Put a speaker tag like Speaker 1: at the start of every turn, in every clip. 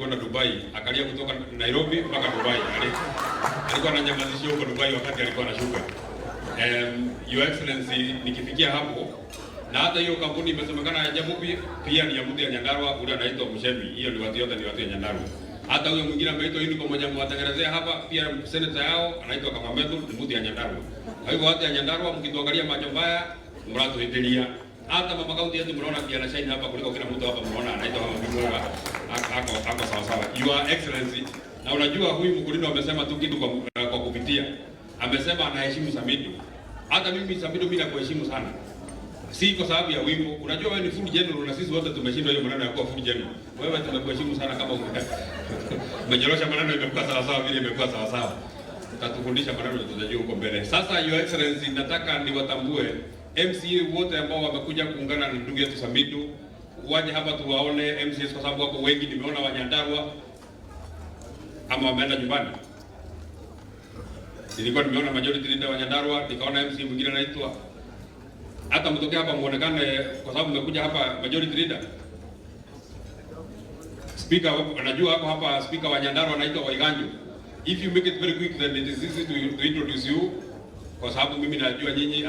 Speaker 1: kwenda Dubai, akalia kutoka Nairobi mpaka Dubai. Alikuwa ananyamazishia huko Dubai wakati alikuwa anashuka. Your Excellency, nikifikia hapo na hata hiyo kampuni imesemekana ya Jamubi pia ni ya mtu ya Nyandarua, ule anaitwa Mushemi. Hiyo ni watu yote ni watu ya Nyandarua. Hata huyo mwingine ameitwa Unico mmoja mwatengenezea hapa pia senator yao anaitwa Kamamethu ni mtu ya Nyandarua. Kwa hivyo watu ya Nyandarua mkituangalia macho mbaya mratuhitilia. Hata mama kaunti yetu mnaona pia na shine hapa kuliko kila mtu hapa mnaona anaitwa mama Bimwega ako ako sawa sawa. Your Excellency, na unajua huyu mkulima amesema tu kitu kwa kupitia. Amesema anaheshimu Samidoh. Hata mimi Samidoh mimi nakuheshimu sana. Si kwa sababu ya wimbo. Unajua wewe ni full general na sisi wote tumeshindwa hiyo maneno ya kuwa full general. Wewe tumekuheshimu sana kama umenyorosha maneno imekuwa sawa sawa vile imekuwa sawa sawa. Utatufundisha maneno tutajua huko mbele. Sasa Your Excellency, nataka niwatambue MCA wote ambao wamekuja kuungana na ndugu yetu Samidoh. Waje hapa tuwaone MCAs kwa sababu wako wengi, nimeona wa Nyandarua ama wameenda nyumbani. Nilikuwa nimeona majority leader wa Nyandarua, nikaona MCA mwingine anaitwa hata mtokee hapa muonekane kwa sababu mmekuja hapa majority leader. Speaker anajua hapo hapa speaker wa Nyandarua anaitwa Waiganjo. If you make it very quick then it is easy to introduce you kwa sababu mimi najua nyinyi.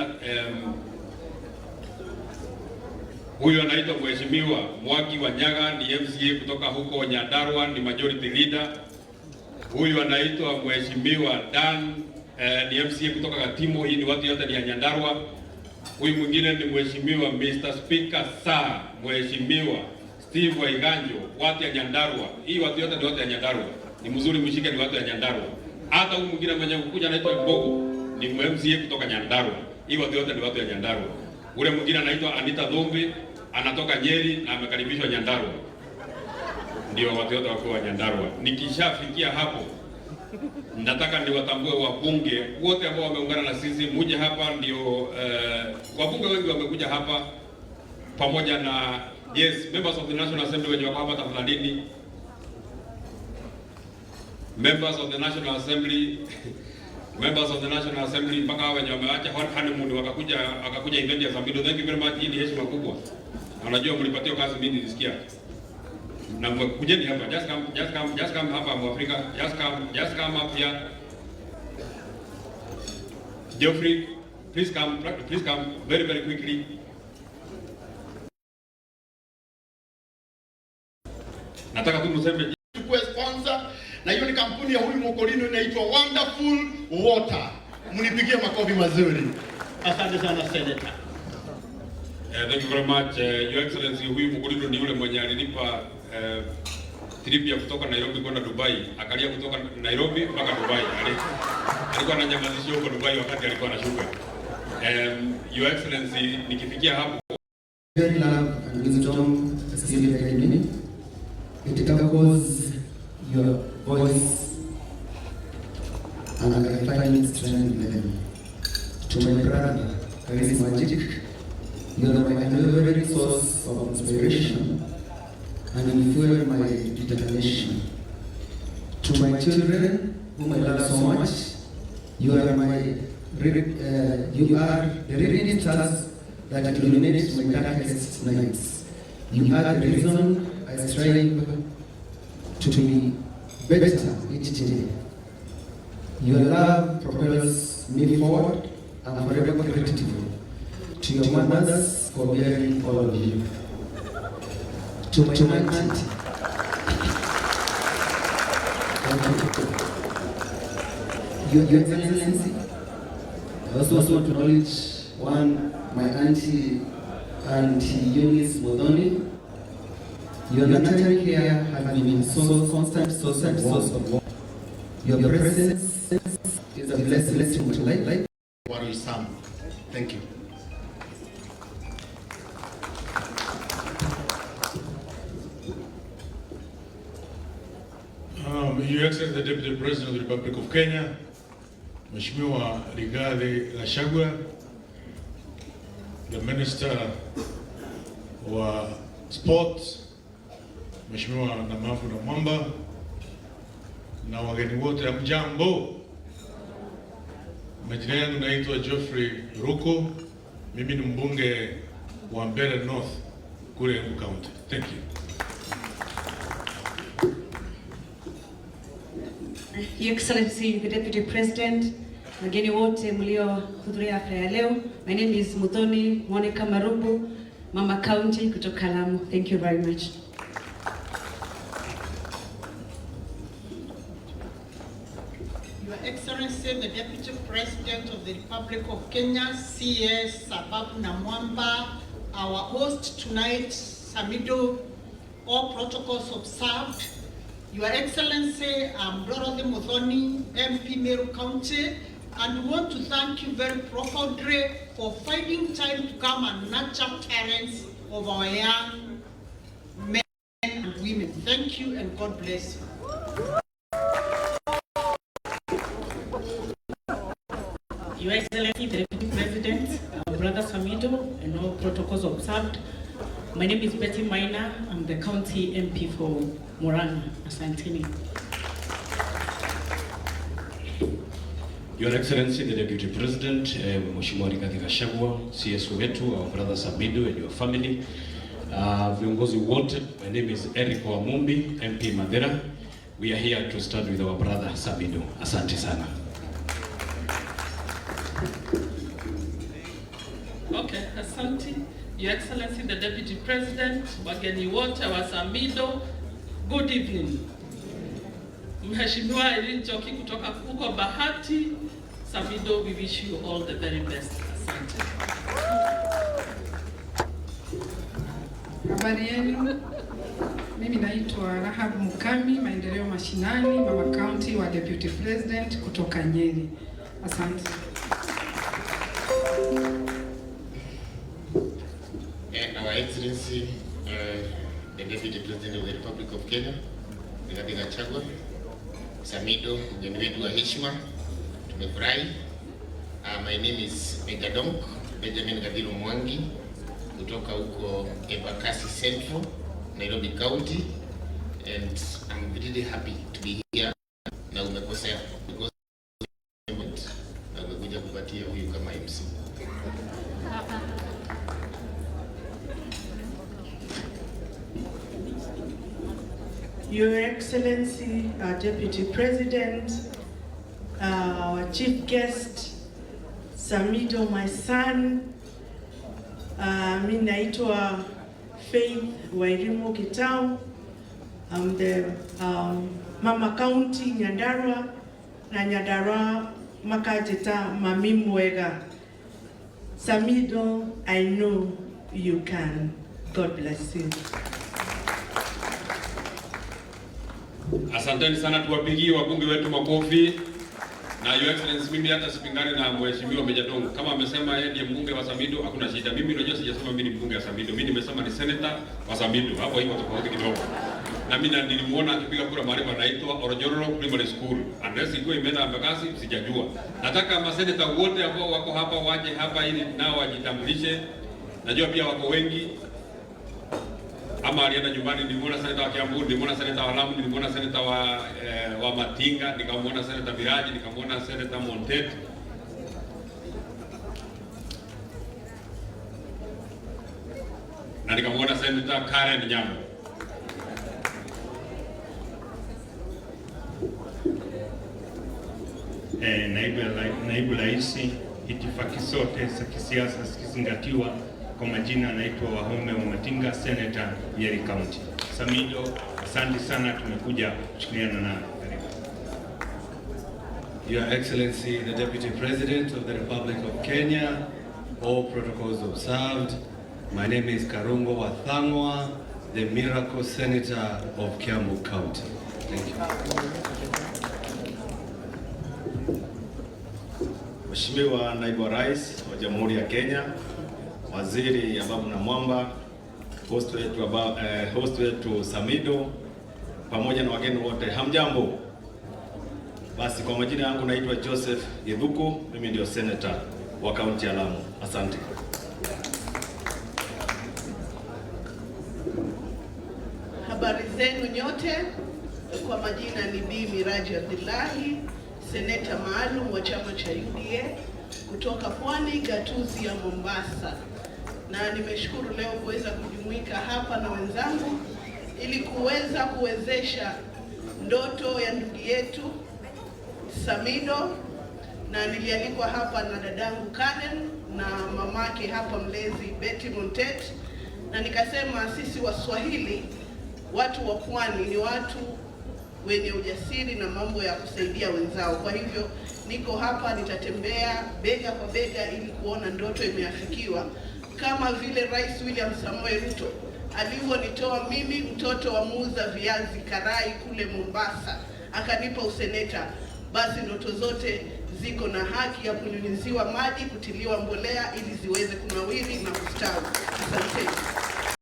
Speaker 1: Huyu anaitwa Mheshimiwa Mwangi Wanyaga ni MCA kutoka huko Nyandarua, ni majority leader. Huyu anaitwa Mheshimiwa Dan ni MCA kutoka Katimo, hii ni watu yote ni ya Nyandarua. Huyu mwingine ni Mheshimiwa Mr. Speaker Sir, Mheshimiwa Steve Waiganjo, watu ya Nyandarua. Hii watu yote ni watu ya Nyandarua. Ni mzuri mshike, ni watu ya Nyandarua. Hata huyu mwingine mwenye kukuja anaitwa Mbogo, ni MCA kutoka Nyandarua. Hii watu yote ni watu ya Nyandarua. Ule mwingine anaitwa Anita Dhumbi, anatoka Nyeri na amekaribishwa Nyandarua. Ndio watu wote wako wa Nyandarua. Nikishafikia hapo, nataka niwatambue wabunge wote ambao wameungana na sisi, muje hapa ndio. Wabunge wengi wamekuja hapa pamoja na, yes, members of the National Assembly wenye wako hapa tafadhalini. Members of the National Assembly, members of the National Assembly mpaka hao wenye wameacha honeymoon wakakuja event ya Samidoh. Thank you very much. Hii ni heshima kubwa. Na unajua mlipatiwa kazi, mimi nilisikia. Na kujeni hapa, just come, just come, just come hapa Mwafrika, just come, just come up here. Geoffrey, please come, please come very very quickly. Nataka tu mseme
Speaker 2: Chukue sponsor na hiyo ni kampuni ya huyu Mokolino inaitwa Wonderful Water. Mnipigie makofi mazuri. Asante sana, Senator.
Speaker 1: Thank you very much. Your Excellency, huyu Mkulino ni yule mwenye alinipa trip ya kutoka Nairobi kwenda Dubai, akalia kutoka Nairobi mpaka Dubai. Alikuwa ananyamazishia huko Dubai wakati alikuwa anashuka. Your Excellency, nikifikia hapo
Speaker 3: Great love and wisdom still guide me. It echoes your voice and I find strength in them. To my brother, Karis Magic, you are my unwavering source of inspiration and you fuel my determination. To my children, whom I love so much, you are the radiant stars that illuminate my darkest nights. You are the reason I strive to be better each day. Your love propels me forward. I'm forever grateful to your mothers for bearing all of you. To my auntie, thank you. Your Excellency, I also want to acknowledge one, my auntie, Auntie Eunice Modoni. Your nurturing care has been so constant source and source of warmth. Your presence is a blessing to my life.
Speaker 2: Warui Sam. Thank you.
Speaker 4: Your Excellency, the Deputy President of the Republic of Kenya, Mheshimiwa Rigathi Gachagua, the Minister wa Sports, Mheshimiwa Namafu Namwamba, na wageni wote, hamjambo. Majina yangu naitwa Geoffrey Ruku, mimi ni mbunge wa Mbeere North kule Embu County. Thank you.
Speaker 5: Your Excellency, the Deputy President, wageni wote mliohudhuria hafla ya leo. My name is Muthoni Monica Marubu, Mama County kutoka Lamu. Thank you very much.
Speaker 6: Your Excellency, the Deputy President of the Republic of Kenya, CS Ababu Namwamba, our host tonight, Samidoh, all protocols observed. Your Excellency, I'm Dorothy Muthoni, MP Meru County, and we want to thank you very profoundly for finding time to come and nurture talents of our young men and women. Thank you and God bless you.
Speaker 7: Your Excellency, the Deputy President, our brother Samidoh, and all protocols observed. My name is Betty Maina. I'm the County MP for Murang'a. Asanteni.
Speaker 8: Your Excellency, the Deputy President, Mheshimiwa Rigathi Gachagua, CS wetu, our brother Samidoh and your family, viongozi wote, my name is Eric Wamumbi, MP Mathira. We are here to stand with our brother Samidoh. Asante sana.
Speaker 9: Okay, asante. Your Excellency, the Deputy President, wageni wote wa Samidoh, good evening. Mheshimiwa Irene Njoki kutoka huko Bahati, Samidoh, we wish you all the very best. Asante.
Speaker 10: Habari yenu, mimi naitwa Rahab Mukami, maendeleo mashinani, Mama County wa Deputy President kutoka Nyeri. Asante.
Speaker 11: Our Excellency, the Deputy President of the Republic of Kenya, Rigathi Gachagua, Samidoh, mgeni wetu wa heshima, tumefurahi. My name is Megadonk Benjamin Gadilo Mwangi kutoka huko Embakasi Central, Nairobi County, and I'm really happy to be here. Na umekosea because na umekuja kupatia huyu kama MC.
Speaker 12: Your Excellency, our Deputy President, our Chief Guest, Samidoh, my son, mi naitwa Faith Wairimu Gitau. I'm the Mama County Nyandarua na Nyandarua Makajeta Mami Mwega. Samidoh, I know you can. God bless you.
Speaker 1: Asanteni sana, tuwapigie wabunge wetu makofi. Na Your Excellency, mimi hata sipingani na Mheshimiwa Mejja Donk. Kama amesema yeye ndiye mbunge wa Samidoh, hakuna shida. Mimi unajua sijasema mimi ni mbunge wa Samidoh. Mimi nimesema ni senator wa Samidoh. Hapo iko tofauti kidogo. Na mimi nilimuona akipiga kura mahali panaitwa Oronjororo Primary School. Unless ikuwa imeenda Embakasi, sijajua. Nataka maseneta wote ambao wako hapa waje hapa ili nao wajitambulishe. Najua pia wako wengi. Ama alienda nyumbani, nilimuona seneta wa Kiambu, nilimuona seneta wa Lamu, nilimuona seneta wa Matinga, nikamuona seneta Biraji, nikamuona seneta Montet. Na nikamuona seneta Karen Nyamu.
Speaker 13: Naibu Rais, itifaki zote za kisiasa zikizingatiwa, kwa majina anaitwa Wahome wa Matinga, Senator Nyeri County. Samidoh, asante sana, tumekuja kushirikiana nawe. Karibu.
Speaker 14: Your Excellency, the Deputy President of the Republic of Kenya, all protocols observed. My name is Karungo wa Thang'wa, the Miracle Senator of Kiambu County. Thank you.
Speaker 15: Mheshimiwa Naibu wa Rais wa Jamhuri ya Kenya, Waziri Ababu Namwamba, host wetu Samidoh, pamoja na wageni wote, hamjambo? Basi kwa majina yangu naitwa Joseph Githuku, mimi ndio senator wa kaunti ya Lamu. Asante.
Speaker 16: Habari zenu nyote. Kwa majina ni Bi Miraji Abdullahi, seneta maalum wa chama cha UDA kutoka Pwani, gatuzi ya Mombasa. Na nimeshukuru leo kuweza kujumuika hapa na wenzangu ili kuweza kuwezesha ndoto ya ndugu yetu Samido, na nilialikwa hapa na dadangu Karen na mamake hapa mlezi Betty Montet, na nikasema sisi Waswahili, watu wa pwani ni watu wenye ujasiri na mambo ya kusaidia wenzao. Kwa hivyo niko hapa, nitatembea bega kwa bega ili kuona ndoto imeafikiwa, kama vile Rais William Samoei Ruto alivyonitoa mimi mtoto wa muuza viazi karai kule Mombasa akanipa useneta. Basi ndoto zote ziko na haki ya kunyunyiziwa maji, kutiliwa mbolea ili ziweze kunawiri na kustawi. Asanteni.